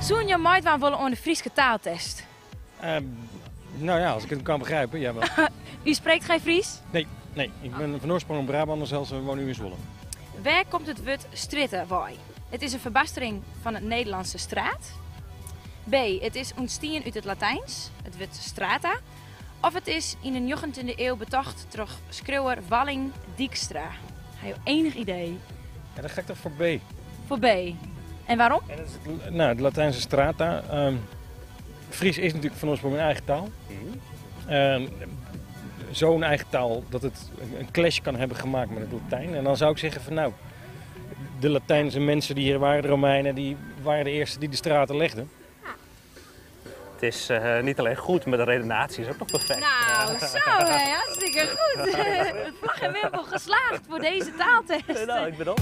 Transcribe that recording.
Soenen jo meidwaan wolle oan de Fryske taaltest? Nou ja, als ik het kan begrijpen, jawel. U spreekt geen Fries? Nee, nee, ik ben van oorsprong een Brabander zelfs en woon nu in Zwolle. Wêr komt it wurd strjitte wei? It is in ferbastering fan it Nederlânske straat. B. It is ûntstien út it Latijns, it wurd strata. Of it is yn de njoggentjinde iuw betocht troch skriuwer Walling Dykstra. Ha jo enich idee? Ja, dan ga ik toch voor B. Voor B. En waarom? En dat is het, nou, het Latijnse strata. Fries is natuurlijk van oorsprong een eigen taal. Zo'n eigen taal dat het een clash kan hebben gemaakt met het Latijn. En dan zou ik zeggen van nou, de Latijnse mensen die hier waren, de Romeinen, die waren de eerste die de straten legden. Het is niet alleen goed, maar de redenatie is ook nog perfect. Nou, zo hè, hartstikke goed. Vlag en wimpel geslaagd voor deze taaltest. Nou, ik ben al.